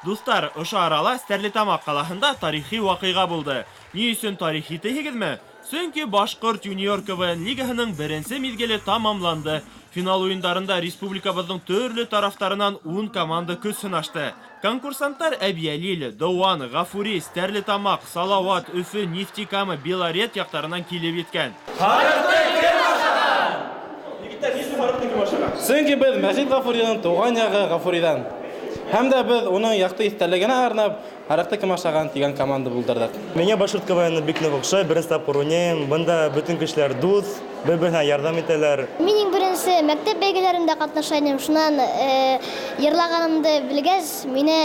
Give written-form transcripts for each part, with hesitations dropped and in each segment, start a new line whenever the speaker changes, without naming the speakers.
Дуҫтар, ошо арала Стәрлетамаҡ ҡалаһында тарихи ваҡиға булды. Ни өсөн тарихи тиһегеҙме? Сөнки Башҡорт юниор КВН лигаһының беренсе миҙгеле тамамланды. Финал уйындарында республикабыҙҙың төрлө тарафтарынан 10 команда көс һынашты. Конкурсанттар Әбйәлил, Дыуан, Ғафури, Стәрлетамаҡ, Салауат, Өфө, Нефтекама, Белорет яҡтарынан килеп еткән. Һарыҡты кем ашаған? Егеттәр, ни өсөн һарыҡты кем ашаған?
Сөнки беҙ Мәжит Ғафуриҙың тыуған яғы Ғафуриҙан. Һәм дә беҙ уның яҡты иҫтәлегенә арнап Һарыҡты кем ашаған тигән команда булдырҙыҡ.
Миңә башҡорт КВН бик ныҡ оҡшай, беренсе тапҡыр уйнайым. Бында бөтөн кешеләр дуҫ, бер-береһенә ярҙам итәләр.
Мин иң беренсе мәктәп бәйгеләрендә ҡатнаша инем. Шунан йырлағанымды белгәс, мине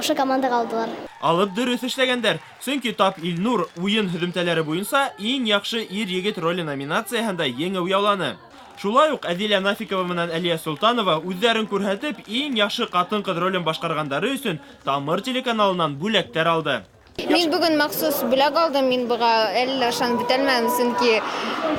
ошо командаға алдылар.
Алып дөрөҫ эшләгәндәр. Сөнки тап Илнур уйын һөҙөмтәләре буйынса иң яҡшы ир-егет роле номинацияһында еңеү яуланы. Шулай уҡ Әҙилә Нафикова менән Әлиә Солтанова үҙҙәрен күрһәтеп, иң яҡшы ҡатын-ҡыҙ ролен башҡарғандары өсөн Тамыр телеканалынан бүләктәр алды.
Мин бөгөн махсус бүләк алдым, мин быға әле лә ышанып бөтәлмәнем, сөнки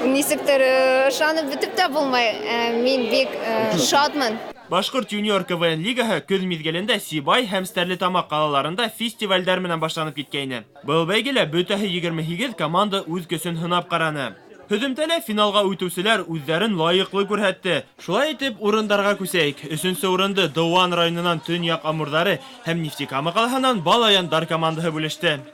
нисектер ышанып бөтөп тә булмай. Мин бик шатмын.
Башҡорт юниор КВН лигаһы көҙ миҙгелендә Сибай һәм Стәрлетамаҡ ҡалаларында фестивалдәр менән башланып киткәйне. Был бәйгелә бөтәһе 28 команда үҙ көсөн һынап ҡараны. Һөҙөмтәлә финалға үтеүселәр үҙҙәрен лайыҡлы күрһәтте. Шулай итеп, урындарға күсәйек. Өсөнсө урынды Дыуан районынан Төньяҡ Амурҙары һәм Нефтекама ҡалаһынан Балаяндар командаһы бүлеште.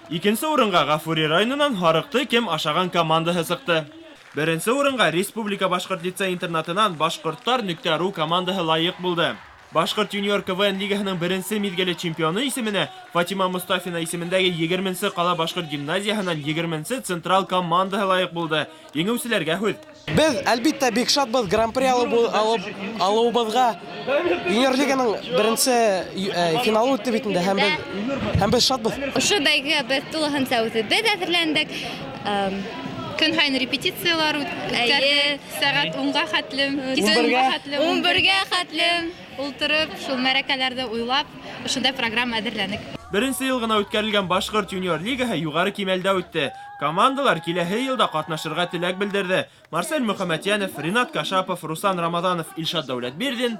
Икенсе урынға Ғафури районынан Һарыҡты кем ашаған командаһы сыҡты. Беренсе урынға Республика башҡорт лицей-интернатынан Башҡорттар нөктә ру командаһы лайыҡ булды. Башҡорт юниор КВН лигаһының беренсе миҙгеле чемпионы исеменә Фатима Мостафина исемендәге 20-нсе ҡала башҡорт гимназияһынан 20-нсе централ командаһы лайыҡ булды. Еңеүселәргә һүҙ.
Беҙ, әлбиттә, бик шатбыҙ гран-при алыуыбыҙға. Юниор лиганың беренсе финалы үтте бит инде, һәм беҙ шатбыҙ.
Ошо бәйгегә беҙ тулыһынса үҙебеҙ әҙерләндек.
Көн һайын репетициялар үткәрҙек. Сәғәт 10-ға хәтлем, киске 10-ға хәтлем,
11-гә хәтлем
ултырып, шул мәрәкәләрҙе уйлап, ошондай программа әҙерләнек.
Беренсе йыл ғына үткәрелгән Башҡорт юниор лигаһы юғары кимәлдә үтте. Командалар киләһе йылда ҡатнашырға теләк белдерҙе. Марсель Мөхәмәтйәнов, Ринат Кашапов, Руслан Рамаданов, Илшат Дәүләтбирҙин,